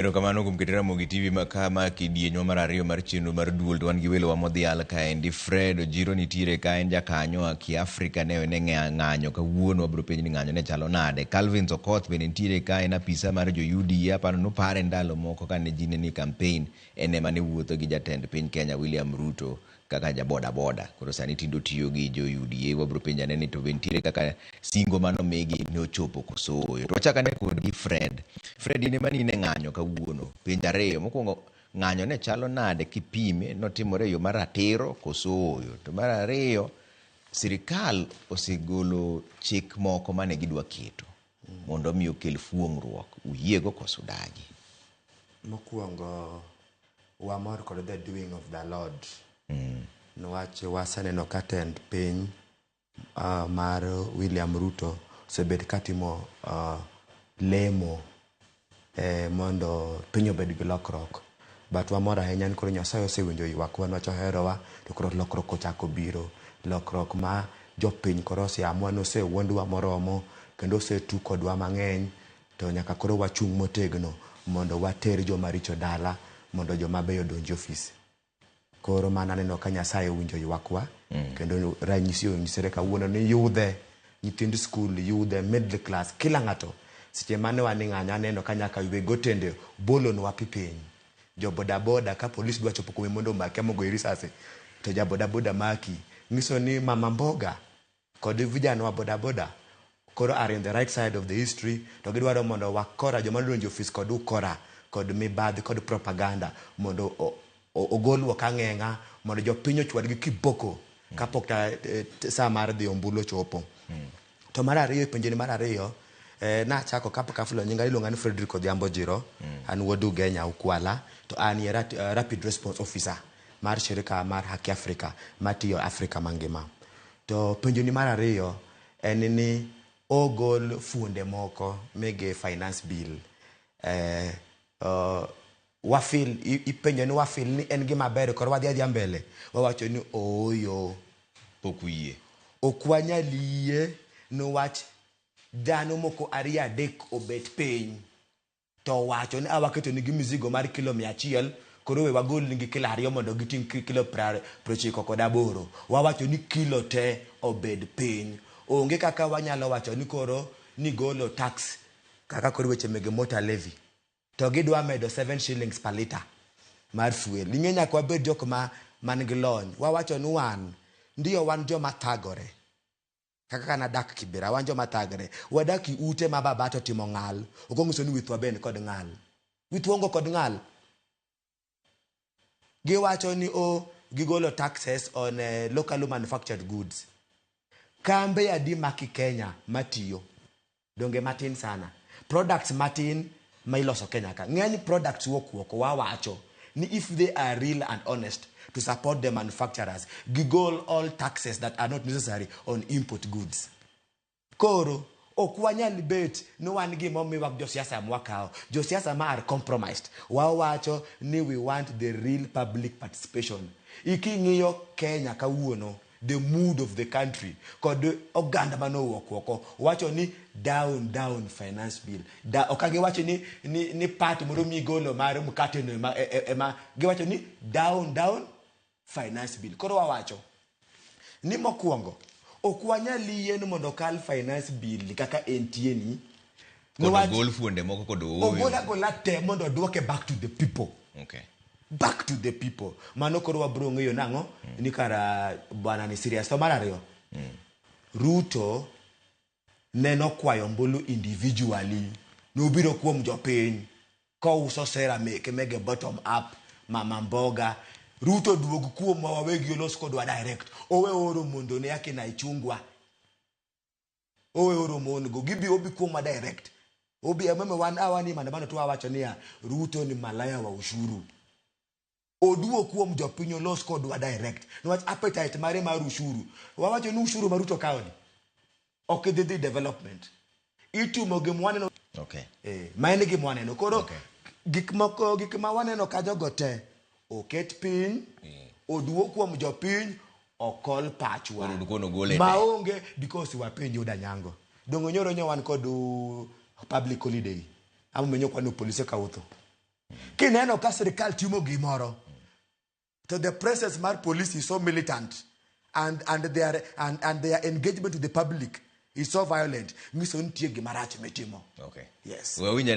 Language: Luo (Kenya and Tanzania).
Erokamano kuom keto Ramogi TV ma ka ma kidienywa mar ariyo mar chenro mar duol to wan gi welowa modhial kaendi. Fred Ojiro nitiere ka en jakanyo a Kiafrika ne ne ng'anyo kawuono wabiro penjo ni ng'anyo ne chalo nade. Calvin Okoth bende nitiere ka en apisa mar jo UDA aparo nupare ndalo moko kane ji ne ni campaign en ema ne wuotho gi jatend piny Kenya William Ruto kaka ja boda boda. Koro sani tinde otiyo gi jo UDA wabiro penjo ane ni to be nitiere kaka singo manomigi ne ochopo koso ooyo. To wachak ane kodgi Fred. Fred in ema ne in e ng'anyo kawuono. Penjo ariyo. Mokwongo ng'anyo ne chalo nade kipime notimore e yo mar ratiro koso ooyo. To mar ariyo sirikal osegolo chik moko mane gidwa keto mondo mi okel fuong'ruok. Uyiego koso udagi? Mokwongo wamor kod the doing of the Lord. Niwach waseneno ka tend piny mar William Ruto osebet katimo lemo mondo piny obed gi lokruok. But wamor ahinya ni koro Nyasaye osewinjo ywakwa niwach oherowa to koro lokruok ochako biro. Lokruok ma jopiny koro oseamua ni osewuondwa moromo kendo osetu kodwa mang'eny to nyaka koro wachung' motegno mondo water joma richo dala mondo joma beyo odonj e ofis. Koro mano aneno ka Nyasaye owinjo ywakwa kendo ranyisi onyisore kawuono ni yudhe, nyithind skul yudhe, middle class, kila ng'ato. Seche mane wan e ng'anyo aneno ka nyaka weg otende bolonwa pi piny. Jo bodaboda ka polis dwa chopo kuomi mondo omaki ama ogoyi risasi to ja bodaboda maki. Nyiso ni mama mboga kod vijana wa bodaboda koro are in the right side of the history to gidwaro mondo wakora joma nodonjo e ofis kod ukora kod mibadhi kod propaganda mondo ogolwa kang'eng'a mondo jopiny ochwadgi kiboko kapok sa mar dhi ombulu ochopo. To mar ariyo, penjoni mar ariyo, nachako kapok afulo nyinga iluonga ni Frederick Odhiambo Jiro, an wuod Ugenya Ukwala, to an ye rapid response officer mar shirika mar Haki Africa matiyo Afrika mangima. To penjoni mar ariyo en ni ogol fuonde moko mege finance bill. Wafil, ipenjo ni wafil ni en gima ber koro wadhi adhiya mbele. Wawacho ni ooyo. Pok uyie. Ok wanyal yie niwach dhano moko ariyo adek obet piny to wacho ni awaketo nigi mizigo mar kilo 100 koro we wagol nigi kilo 2 mondo giting' kilo 98. Wawacho ni kilo te obed piny. Onge kaka wanyalo wacho ni koro ni golo tax kaka koro weche mege motor levy to gidwa medo 7 shillings per liter mar fuel. Ing'e nyaka wabed jok ma man gi lony. Wawacho ni wan ndiyo wan joma thagore. Kaka kana dak Kibera, wan joma thagre. Wadak e ute ma baba to timo ng'al. Ok onyiso ni withwa be kod ng'al. Withwa onge kod ng'al. Giwacho ni o gigolo taxes on locally manufactured goods. Kambe adi maki Kenya matiyo? Donge matin sana. Products matin ma iloso Kenya ka. Ng'eny products wuok oko wawacho ni if they are real and honest to support the manufacturers, gigol all taxes that are not necessary on import goods. Koro, ok wanyal bet ni wan gima omiwa josiasa mwakawo. Josiasa ma are compromised. Wawacho ni we want the real public participation. Iking'iyo Kenya kawuono, the mood of the country kod oganda manowuok oko wacho ni down down finance bill. Da, ok giwacho ni part moro migolo mar mkate no ema giwacho ni down down finance bill. Koro wawacho ni mokwongo ok wanyal yie ni mondo okal finance bill kaka entie ni. Kod ogol fuonde moko kod ooyo. Ogol agola te mondo oduoke back to the people. Okay. Back to the people. Mano koro wabro ng'eyo nang'o ni kara bwana ni serious. To mar ariyo, Ruto neno kwayo ombulu individually. Nobiro kuom jopiny kouso sera meke mege bottom up, mama mboga. Ruto duog kuomwa wawegi olos kodwa direct. Owe oro mondo ne akina Ichung'wa. Owe oro mon go. Gibi obi kuomwa direct. Obi ememe wan awani maandamano to wawacho niya Ruto ni malaya wa ushuru. Oduo kuom jopiny olos kodwa direct. Niwach appetite mare mar ushuru. Wawacho ni ushuru ma Ruto kawo ni ok dhi dhi development. Itumo gima waneno. Okay. Ma en gima waneno. Koro Okay. gik moko, gik ma waneno ka jogo te oket piny, oduo kuom jopiny, okol pachwa. Koro dukono gole te. Maonge because wapenjo Yuda Nyango. Dongo nyoro nyo wan kod public holiday. Amo menyo kwano polise ka utho. Kineno ka sirikal timo gimoro, to the presence mar police is so militant and their engagement with the public is so violent, nyiso ni nitie gima rach mitimo. Yes. Wawinj.